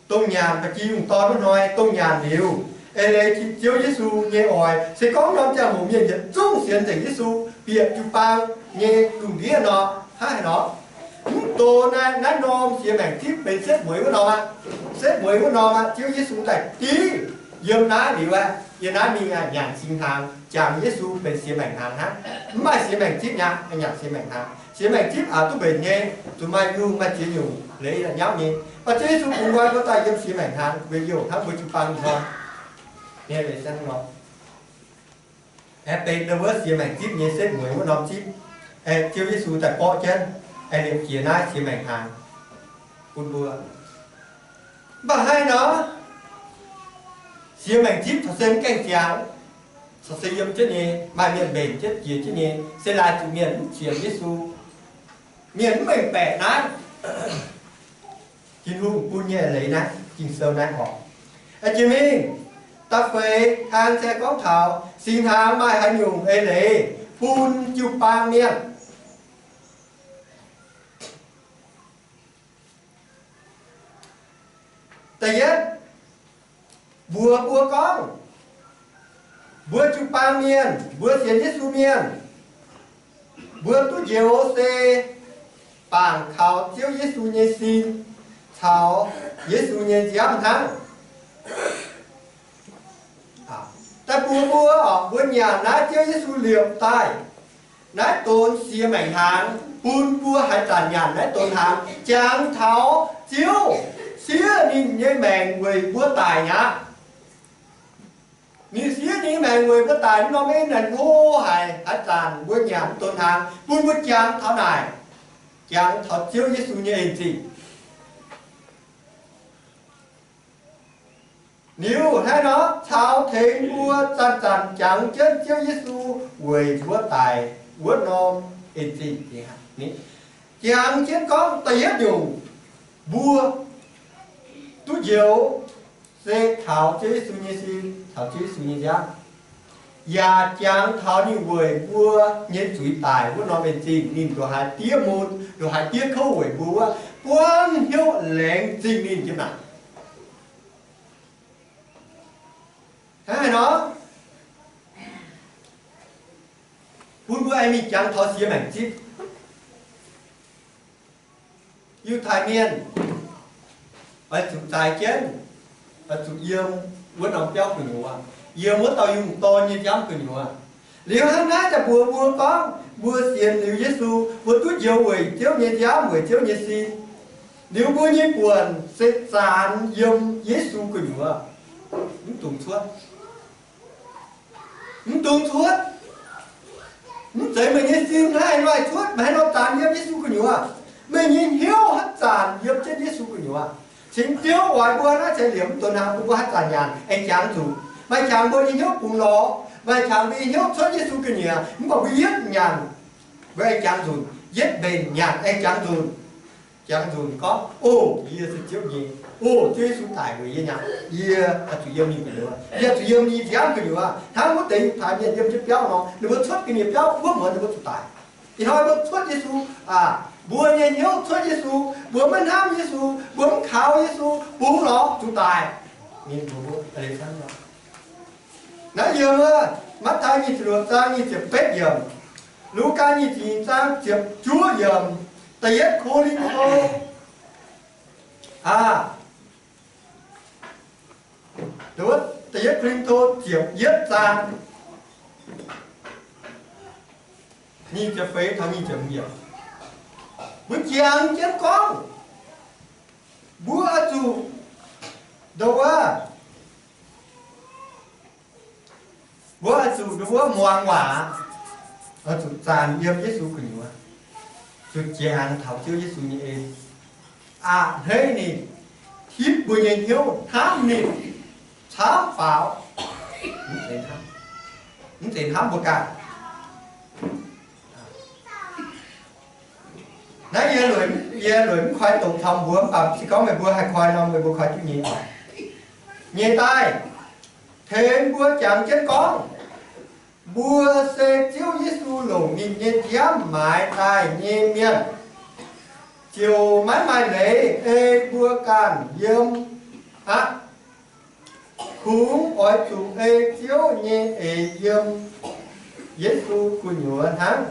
dongh nyanc ba'gi yungh dorn wuov hnoi, dongh nyanc liuz, eix leiz Ziouv Yesu nyei oix, se gorngv norm ziangh hoc mienh yietc zungv sienx nzengc Yesu, bieqc jiu-baang nyei lungh ndiev nor, hnangv haaix nor, mv donx naaiv, naaiv norm siex maengc zipv benx setv mueiz wuov norm aqv. Setv mueiz wuov norm aqv, Ziouv Yesu daaih div yiem naaiv liuz aqv, yiem naaiv mingh aqv, nyanc singx hnaangx, jangx Yesu benx siex maengc hnaangx hnangv. Mv maaih siex maengc zipv mi'aqv, nyanc siex maengc hnaangx. Siex maengc zipv aqc duqv mbenc nyei, zuqc maaih yungh maaih ziex nyungc leiz yaac nyauv nyei. Mv baac Ziouv Yesu bungx nqoi mbuo daaih yiem siex maengc hnaangx, mbuo youh hnangv mbuo jiu-baang hnoi. Aeqv, benx ndau wuov siex maengc zipv nyei setv mueiz wuov norm zipv. Ziouv Yesu daaih borqv jienv, aengx liemh jiex naaiv siex maengc hnaangx bun mbuo. Mv baac hnangv nor, siex maengc zipv corc se mv gaengh ziangx, corc se yiem jienv nyei, maaih mienh mbenc jienv jiex jienv nyei, se laaix zuqc mienh mv sienx Yesu, mienh mv mengh baeqc naaiv Tin-Hungh bun nyei eix leiz naaiv, Ging-Sou naaiv oc. Jiex mingh da'feix kang se gorngv taux singx hnaangx maaih haaix nyungc eix leiz bun jiu-baang mienh. Da'yietv, mbuox mbuo gorngv, mbuo jiu-baang mienh, mbuo sienx Yesu mienh, mbuo duqv njoux se bangc kaux Ziouv Yesu nyei sin caux Yesu nyei nziaamv hnangv. Da'buo mbuo oc, mbuo nyanc naaiv Ziouv Yesu liepc daaih naaiv donx siex maengc hnaangx, bun mbuo haaix zanc nyanc naaiv donx hnaangx, jangx taux Ziouv siev ninh nyei maengc weic mbuo daic mi'aqv. Ninh siev ninh nyei maengc weic mbuo daic, norm en naaic hlo haic. Haaix zanc mbuo nyanc donx hnaangx, bun mbuo jangx taux naaic, jangx taux Ziouv Yesu nyei en zingh. Liuz hnangv nor caux tengx mbuo zanc-zanc jangx jienv Ziouv Yesu weic mbuo daic wuov norm en zingh. Jangx jienv gorngv da'yietv nyungc, mbuo duqv njoux se kaux Ziouv Yesu nyei sin, caux Ziouv Yesu nyei nziaamv, yaac jangx taux ninh weic mbuo nyei zuiz daic wuov norm en zingh. Ninh ndongc haaix diev mun, ndongc haaix diev kouv weic mbuo wuov, buangv hnyouv laengz zingh ninh jienv naaic. Hnangv haaix nor bun mbuo aengx mingh jangx taux siex maengc zipv? Yiutai Mienh oix zuqc zaaix jienv, oix zuqc yiem wuov norm biauv gu'nyuoz, yiem wuov dauh yungh dorn nyei nziaamv gu'nyuoz. Liuz hnangv naaiv daaih mbuox mbuo gorngv, mbuo sienx liuz Yesu, mbuo duqv njoux weic Ziouv nyei nziaamv, weic Ziouv nyei sin. Liuz mbuo nyei buonc se zaanx yiem Yesu gu'nyuoz, mv dungx cuotv. Mv dungx cuotv. Mv zeiz meih nyei sin hnangv haaix nor cuotv, meih haaix nor zaanx yiem Yesu gu'nyuoz. Meih nyei hnyouv haaix zanc yiem jienv Yesu gu'nyuoz. Cingx Ziouv oix mbuo naaiv ceix liemh mv donx hnaangx bun mbuo haaix zanc nyanc aengx jangx nzunc. Maaih qangx mbuo nyei hnyouv bungx lorz, maaih qangx mbuo nyei hnyouv cuotv Yesu ga'nyiec, mv baac mbuo yietv nyanc, mbuo aengx jangx nzunc, yietv mbenc nyanc aengx jangx nzunc. Jangx nzunc gorngv, O, yie se Ziouv nyei. O, Ziouv Yesu daic weic yie nyanc. Yie oix zuqc yiem ninh gu'nyuoz. Yie oix zuqc yiem ninh nziaamv gu'nyuoz. Hnangv wuov deix Yiutai Mienh yiem jienv biauv nor, ninh mbuo cuotv ga'nyiec biauv wuov muonz ninh mbuo zuqc daic. Ih hnoi mbuo cuotv Yesu, aa, mbuo nyei hnyouv cuotv Yesu, mbuo maiv hnamv Yesu, mbuo mv kaux Yesu, bungx lorz zuqc daic. Ninh mbuo, aa, naaiv yiem wuov Matv^taai nyic ziepc luoqc zaang nyic ziepc betv yiemc, Lugaa nyic ziepc nyeic zaang ziepc juov yiemc, da'yietv Ko^lin^to, aa, da'yietv Ko^lin^to ziepc yietv zaang nyic ziepc feix taux nyic ziepc hmz yiemc, mbuo jangx jienv gorngv, mbuo oix zuqc, ndoh wuov, mbuo oix zuqc nduov wuov muangx waac, oix zuqc zanc yiem Yesu gu'nyuoz, zuqc jangx taux Ziouv Yesu nyei en, a'hneiv ninh, tipv mbuo nyei hnyouv hnamv ninh camv faaux, mv zeiz hnamv, mv zeiz hnamv mbuo ganh. Naaiv yie lueic, yie lueic mv koi doqc taux mbuo, mv baac se gorngv meih mbuo haih koi nor, meih mbuo koi duqv nyei oc. Nyeic daaih, tengx mbuo jangx jienv gorngv, mbuo se Ziouv Yesu longc ninh nyei nziaamv maaiz daaih nyei mienh, ziouc maiv maaih leiz ei mbuo ganh yiem aqv. Kungx oix zuqc ei Ziouv nyei eix yiem Yesu gu'nyuoz hnangv.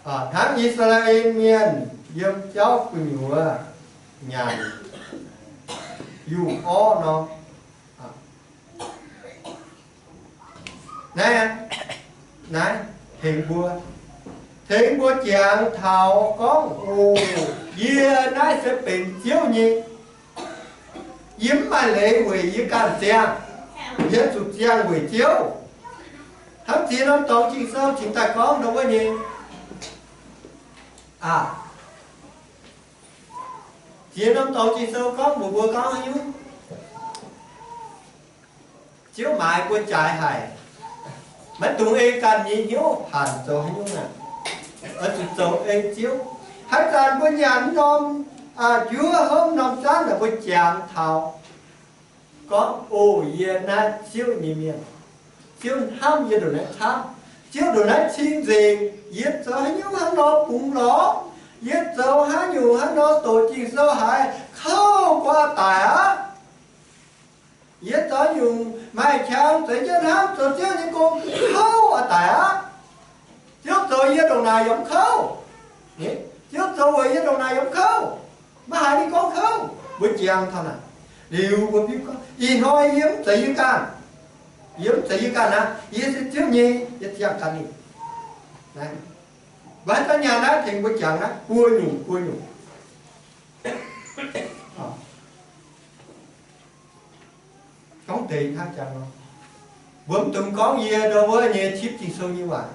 Hnangv I^saa^laa^en Mienh yiem jauv gu'nyuoz nyanc yungh orv nor. Naaiv, naaiv tengx mbuo, tengx mbuo jangx taux gorngv, O, yie naaiv se benx Ziouv nyei. Yie mv maaih leiz weic yie ganh ziangh. Yie zuqc ziangh weic Ziouv. Hnangv ziex norm dorngx Ging-Sou cingx daaih gorngv ndau wuov nyei. Aa, ziex norm dorngx Ging-Sou gorngv mbuox mbuo gorngv haaix nyungc? Ziouv maaiz mbuo jaaix haic, maiv dungx ei ganh nyei hnyouv hanc zoux haaix nyungc aqv. Oix zuqc zoux ei Ziouv. Haaix zanc mbuo nyanc norm, aa, njuov hopv norm zaanv naaic, mbuo jangx taux gorngv, O, yie naaiv Ziouv nyei mienh. Ziouv hnamv yie ndongc naaiv camv. Ziouv ndongc naaiv cing-nzengc. Yie zoux haaix nyungc hnangv nor bungx lorz, yie zoux haaix nyungc hnangv nor doqc Ging-Sou haiz, kouv guaax daic aqv. Yie zoux nyungc maaih qangx, zoux jienv hnamv, zoux Ziouv nyei gong, kouv daic aqv. Ziouv zoux yie ndongc naaic yaac mv kouv. Ziouv zoux weic yie ndongc naaic yaac mv kouv. Maiv haiz ninh gorngv kouv. Mbuo jangx taux naaic. Liuz mbuo biuv gorngv, ih hnoi yie mv zeiz yie ganh. Yie mv zeiz yie ganh aqv. Yie se Ziouv nyei. Yie ziangh ganh ninh. Mbuo haaix zanc nyanc naaiv tengx mbuo jangx naaiv buo nyungc buo nyungc. Gorngv deix hnangv jangx nor, mbuo mv dungx gorngv yie ndau wuov nyei tipv Ging-Sou nyei waac.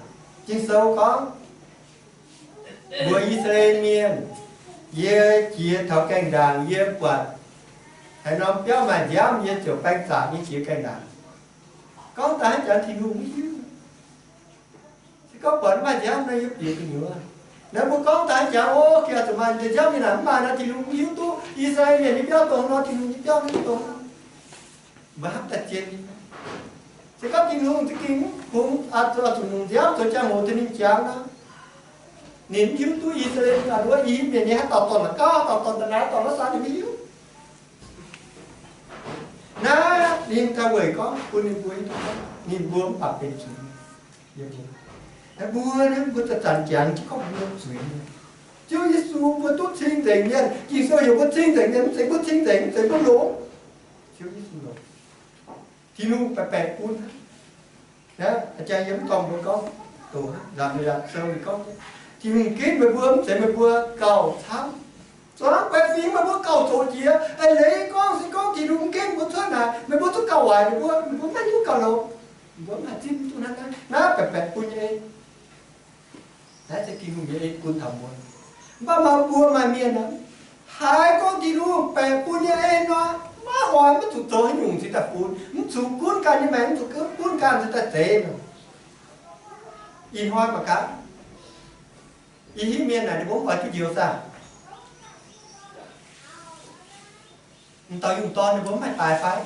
Ging-Sou gorngv, mbuo I^saa^laa^en Mienh, yie jiex taux gaengh ndaangc, yie buatc haaix norm biauv maaih nziaamv, yie ziouc baeng zaqc nyei jiex gaengh ndaangc. Gorngv daaih hnangv jangx Tin-Hungh mv hiuv. Se gorngv buatc maaih nziaamv nor, yie bieqc gu'nyuoz. Naaiv mbuo gorngv daaih jangx, o, gengh zuqc maaih nziaamv nyei naaic, mv maaih nor, Tin-Hungh mv hiuv duqv I^saa^laa^en Mienh nyei biauv dongh nor, Tin-Hungh nyei biauv mv dongh nor. Mbuo hnamv daaih zien nyei. Se gorngv Tin-Hungh za'gengh mv kungx, aa, zuqc longc nziaamv zoux jangx-hoc tengx ninh jangx nor, ninh mv hiuv duqv I^saa^laa^en, aa, nduov I^yipv Mienh nyei haaix dauh dorn la'gauv, haaix dauh dorn da'naaiv, haaix dauh la'saanh, ninh mv hiuv. Naaiv ninh daaih weic gorngv bun ninh mbuo hiuv duqv gorngv ninh mbuo mv baac benx zuiz. Mbuo, mbuo zanc-zanc jangx jienv gorngv mbuo zuiz. Ziouv Yesu mbuo duqv cing-nzengc mienh, Ging-Sou heuc mbuo cing-nzengc mienh, mv zeiz mbuo cing-nzengc, mv zeiz mbuo longx. Ziouv Yesu longx. Tin-Hungh baeqc baeqc bun hnangv. Aa, jang yie mv dorh mbuo gorngv, doqc hnangv, Nzamc Mienh Sou ninh gorngv, Tin-Hungh ginv meih mbuo, mv zeiz meih mbuo gauh camv. Zuangx baeqc fingx meih mbuo gauh zoqc jiex. Eix leiz gorngv se gorngv Tin-Hungh ginv mbuo cuotv naaic, meih mbuo zungv gauh waaic meih mbuo, meih mbuo maiv hiuv gauh longx. Meih mbuo mv haih zipv duqv hnangv naaiv, naaiv baeqc baeqc bun nyei en. Naaiv se Tin-Hungh nyei en bun taux mbuo. Mv baac maaih mbuo maaih mienh nor, haiz gorngv Tin-Hungh baeqc bun nyei en nor, maiv oix, maiv zuqc zoux haaix nyungc cingx daaih funx, mv zuqc gunv ganh nyei maengc, mv zuqc gunv ganh cingx daaih zeix nor. Ih hnoi mangc gaax, I^hitv Mienh naaic ninh mbuo mv oix duqv njoux saah? M'dauh yungh dorn ninh mbuo mv haih daaix fai?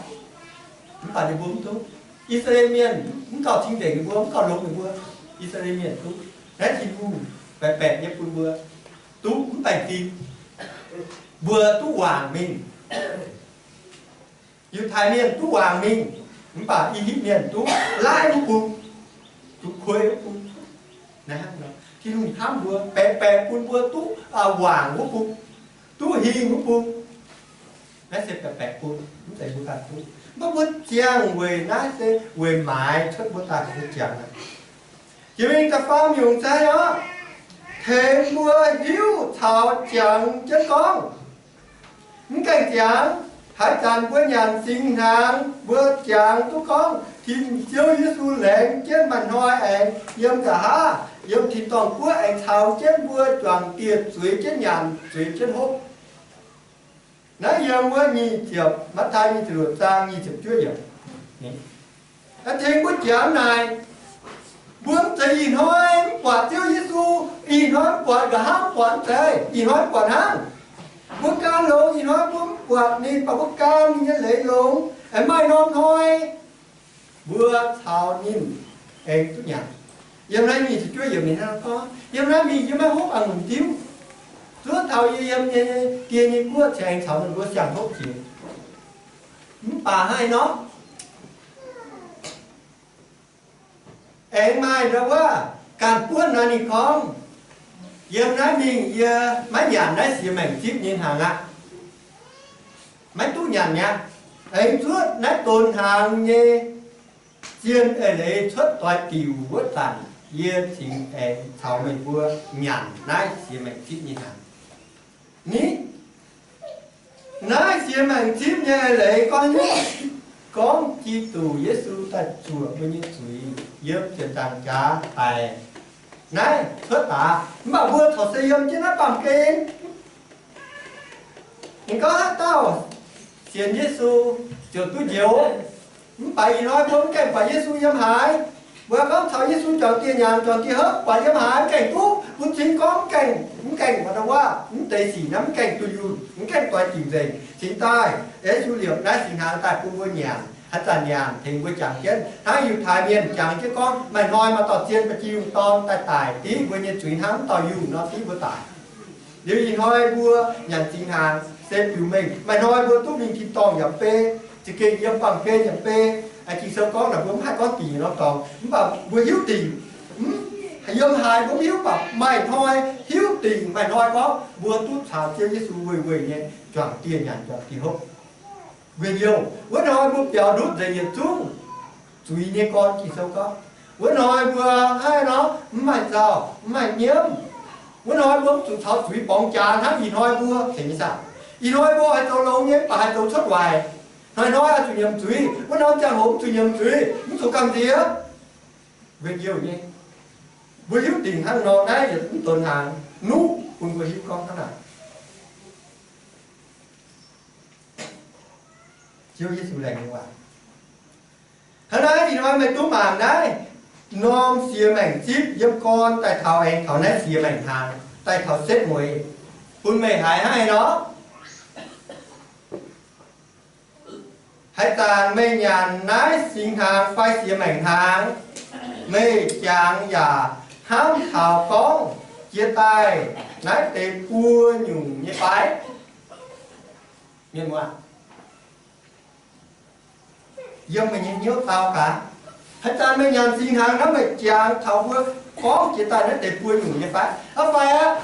Mv baac ninh mbuo mv duqv. I^saa^laa^en Mienh mv gauh cing-nzengc ninh mbuo, mv gauh longx ninh mbuo, I^saa^laa^en Mienh duqv. Naaiv Tin-Hungh baeqc baeqc nyei bun mbuo duqv mv baengh fim. Mbuo duqv wangc mingh. Yiutai Mienh duqv wangc mingh, mv baac I^hitv Mienh duqv laaiv wuov bung, duqv kuei wuov bung. Naaiv hnangv nor, Tin-Hungh hnamv mbuo, baeqc baeqc bun mbuo duqv, aa, wangc wuov bung, duqv hingh wuov bung. Naaiv se baeqc baeqc bun, mv zeiz mbuo ganh duqv. Mv baac mbuo ziangh weic naaiv se weic maaiz cuotv mbuo daaih mbuo ziangx aqv. Jiex mingh da'faam nyungc se hnangv nor, tengx mbuo hiuv caux jangx jienv gorngv. Mv gaengh ziangx, haaix zanc mbuo nyanc singx hnaangx, mbuo jangx duqv gorngv, Tin, Ziouv Yesu laengz jienv maaih hnoi aengx yiem nqa'haav, yiem tin-dorngh guoqv aengx caux jienv mbuo juangc dieh zueiz jienv nyanc, zueiz jienv hopv. Naaiv yiem wuov nyic ziepc, Matv^taai nyic ziepc luoqc zaang nyic ziepc juov yiemc. Tengx mbuo jangx naaic, mbuo mv zeiz ih hnoi mv buatc Ziouv Yesu, ih hnoi mv buatc, nqa'haav mv buatc, mv zeiz ih hnoi mv buatc hnangv. Mbuo gan longx, ih hnoi mbuo mv buatc ninh, mv baac mbuo gan ninh nyei leiz longx, aengx maaih norm hnoi mbuo caux ninh aengx duqv nyanc. Yiem naaiv nyic ziepc juov yiemc ninh hnangv gorngv, yiem naaiv mingh yie maiv hopv a'ngunc diuv. Zuov taux yie yiem nyei die nyei guoqv cingx aengx caux meih mbuo siang-hopv jiex. Mv baac hnangv haaix nor, aengx maaih ndau wuov ganh buonv naaiv ninh gorngv, yiem naaiv mingh yie maiv nyanc naaiv siex maengc zipv nyei hnaangx aqv. Maiv duqv nyanc mi'aqv. Aengx zuov naaiv donx hnaangx nyei zien eix leiz cuotv doix diuc wuov zanc, yie cingx aengx caux meih mbuo nyanc naaiv siex maengc zipv nyei hnaangx. Ni, naaiv siex maengc zipv nyei eix leiz gorngv haaix nyungc? gorngv Giduc Yesu daaih zuoqc mbuo nyei zuiz yiem ziepc nzaangc jaax daic naaiv cuotv daaih. Mv baac mbuo corc se yiem jienv naaiv baamh gen. Ninh gorngv haaix dauh sienx Yesu ziouc duqv njoux. Mv baac ih hnoi mbuo mv gaengh buatc Yesu yiem haaix. Mbuo gorngv caux Yesu juangc dieh nyanc, juangc dieh hopv, buatc yiem haaix mv gaengh duqv. Bun cing gorngv mv gaengh, mv gaengh, mv deix sic naaiv mv gaengh dunh yunh, mv gaengh doix diuc nzengc. Cingx daaih Yesu liepc naaiv singx hnaangx daaih bun mbuo nyanc, haaix zanc nyanc tengx mbuo jangx jienv. Hnangv Yiutai Mienh jangx jienv gorngv, maaih hnoi maaih dauh zien ba'gi yungh dorn daaih daic div mbuo nyei zuiz hnangv mv dauh yungh nor div mbuo daic. Liuz ih hnoi mbuo nyanc singx hnaangx se biux mengh maaih hnoi mbuo duqv mingh tin-dorngh yaac bei, za'gengh yiem baamh gen yaac bei. Ging-Sou gorngv naaic mbuo mv haih gorngv dingc norm dorngx, mv baac mbuo hiuv dingc, yiem haaix mbuo mv hiuv, mv baac maaih hnoi hiuv dingc, maaih hnoi gorngv mbuo duqv caux Ziouv Yesu weic weic nyei juangc dieh nyanc, juangc dieh hopv. Guei youh wuov hnoi mbuo biaux ndutv nzengc yietc zungv zuiz nyei gorn. Ging-Sou gorngv, wuov hnoi mbuo haih nor mv maaih nzauh, mv maaih nyiemv. Wuov hnoi mbuo mv zuqc caux zuiz borngz jaax hnangv ih hnoi mbuo. Ih hnoi mbuo haih zoux longx nyei, mv baac haih zoux cuotv waaic. Hnoi-hnoi oix zuqc nyiemc zuiz. Wuov norm ziangh hoc mv zuqc nyiemc zuiz, mv zuqc gamh nziex. Guei youh nyei, mbuo hiuv dingc hnangv nor naaiv yietc mv donx hnaangx nuqv bun mbuo hiuv gorngv hnangv naaic. Ziouv Yesu laengz nyei waac. Hnangv naaiv ih hnoi meih duqv mangc naaiv norm siex maengc zipv yiem gorn daaih taux aengx taux naaiv siex maengc hnaangx daaih taux setv mueiz, bun meih haiz hnangv haaix nor? Haaix zanc meih nyanc naaiv singx hnaangx fai siex maengc hnaangx, meih jangx yaac hnamv taux gorngv, jiex daaih naaiv deix buo nyungc nyei fai? Mienh muoz, yiem meih nyei hnyouv dau gaax. Haaix zanc meih nyanc singx hnaangx hnangv, meih jangx taux mbuo gorngv jiex daaih naaiv deix buo nyungc nyei fai? Aa, fai aqv,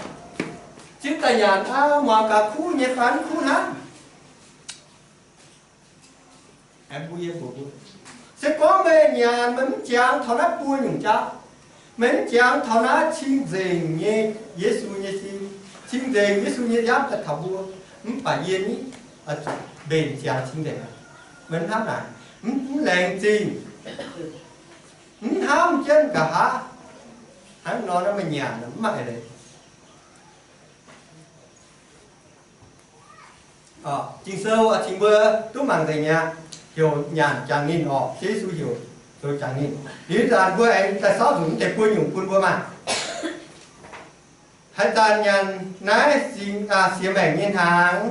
zipv daaih nyanc aqv, muangx gaax kuv nyei fai mv kuv hnangv. Se gorngv meih nyanc meih mv jangx taux naaiv buo nyungc jauv, meih mv jangx taux naaiv cing-nzengc nyei Yesu nyei sin, cing-nzengc Yesu nyei nziaamv daaih taux mbuo, mv baac yie ni, oix zuqc mbenc ziangx cing-nzengc. Meih hnamv naaic, mv laengz zingh, mv hnamv jienv nqa'haav, hnangv nor naaiv meih nyanc mv maaih leiz. Ging-Sou oix cingx mbuo duqv mangc nzengc mi'aqv. Heuc nyanc jangx ninh orqc, Ziouv Yesu heuc zoux jangx ninh. Liuz zanc mbuo aengx daaih sauv nzunc mv deix buo nyungc bun mbuo maah. Haaix zanc nyanc naaiv singx, siex maengc nyei hnaangx,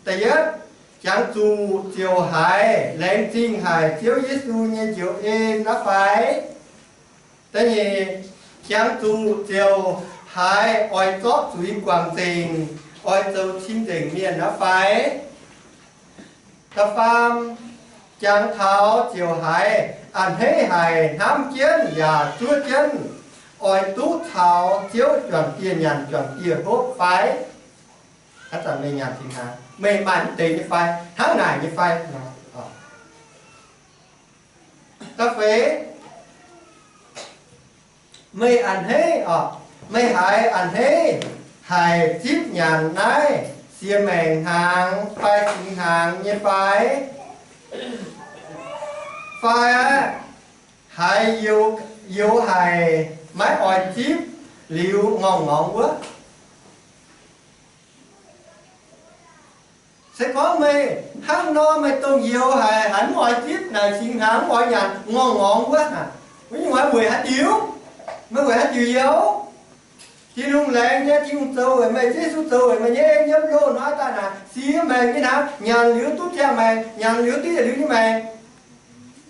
da'yietv, jangx zuqc ziouc haiz laengz zingh haic Ziouv Yesu nyei njoux en aqv fai? Da'nyeic, jangx zuqc ziouc haiz oix zorqv zuiz guangc nzengc, oix zoux cing-nzengc mienh aqv fai? Da'faam, jangx taux ziouc haiz a'hneiv haic, hnamv jienv yaac zuov jienv oix duqv caux Ziouv juangc dieh nyanc juangc dieh hopv fai? Haaix zanc meih nyanc singx hnaangx, meih maaih mv deix nyei fai, hnangv naaic nyei fai? Da'feix, meih a'hneiv orqc, meih haiz a'hneiv haic zipv nyanc naaiv siex maengc hnaangx fai singx hnaangx nyei fai? Fai haiz youx haic maiv oix zipv liuz ngorngh ngorngx wuov? Se gorngv meih hnangv nor, meih dongh youx haic, haiz mv oix zipv naaic singx hnaangx, mv oix nyanc, ngorngh ngorngx wuov, wuov nyungc weic haaix diuc? Meih weic haaix diuc youx? Tin-Hungh laengz nyei, Tin-Hungh zoux weic meih, Yesu zoux weic meih nyei, yiem loz-hnoi daaih naaic siex maengc nyei hnaangx, nyanc liuz duqv ziangh maengc, nyanc liuz duqv yietc liuz nyei maengc.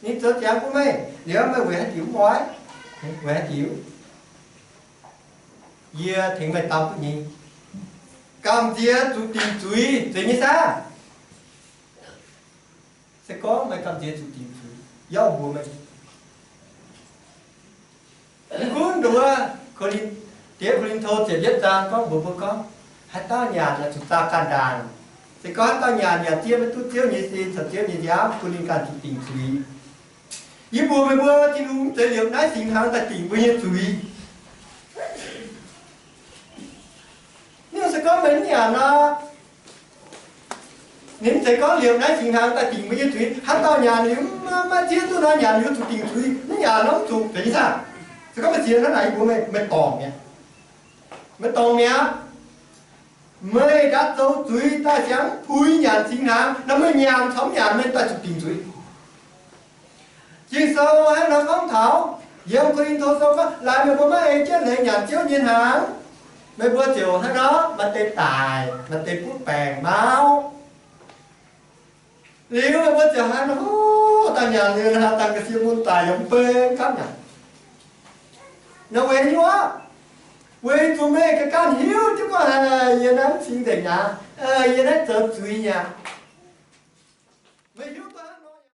Ninh zoux ziangx bun meih liuz, meih weic haaix diuc mv oix? Weic haaix diuc? Yie tengx meih dau duqv nyei. Gamh nziex zuqc dingc zuiz, zeiz nyei saah? Se gorngv meih gamh nziex zuqc dingc zuiz, yauv mbuox meih. Mv gunv nduov, Ko^lin, diev Ko^lin^to ziepc yietv zaang gorngv mbuox mbuo gorngv, haaix dauh nyanc yaac zuqc zaah ganh ndaangc. Se gorngv haaix dauh nyanc yaac zieqv maiv duqv Ziouv nyei sin caux Ziouv nyei nziaamv, bun ninh ganh zuqc dingc zuiz. Yie mbuox meih mbuo, Tin-Hungh mv zeiz liepc naaiv singx hnaangx daaih dingc mbuo nyei zuiz. Ninh se gorngv meih mv nyanc nor, Ninh mv zeiz gorngv liemh naaiv singx hnaangx daaih dingc mbuo nyei zuiz. Haaix dauh nyanc liuz maiv zieqv duqv naaiv, nyanc liuz zuqc dingc zuiz, naaiv nyanc nor mv zuqc, benx ih zanc. Se gorngv meih ziex hnangv naaic yie mbuox meih, meih dorngc mi'aqv. Meih dorngc mi'aqv. Meih ndaam zoux zuiz daaih siang puix nyanc singx hnaangx nor, meih nyanc caux mv nyanc meih daaih zuqc dingc zuiz. Ging-Sou hnangv nor gorngv taux, yiem Ko^lin^to Sou gorngv, laaix meih mbuo maiv ei jienv hleix nyanc Ziouv nyei hnaangx, meih mbuo ziouc hnangv nor maaih deix daic, maaih deix butv baengc mauv. Liuz meih mbuo ziouc hnangv nor, dangh nyanc liuz, dangh ga'sie mun daic yaac mv bei, mv gaamv nyanc. Nor weic nyuoqv, weic zuqc meih ga'ganh hiuv jienv gorngv, yie naaiv mv cingx nzengc aqv, yie naaiv zoux zuiz aqv.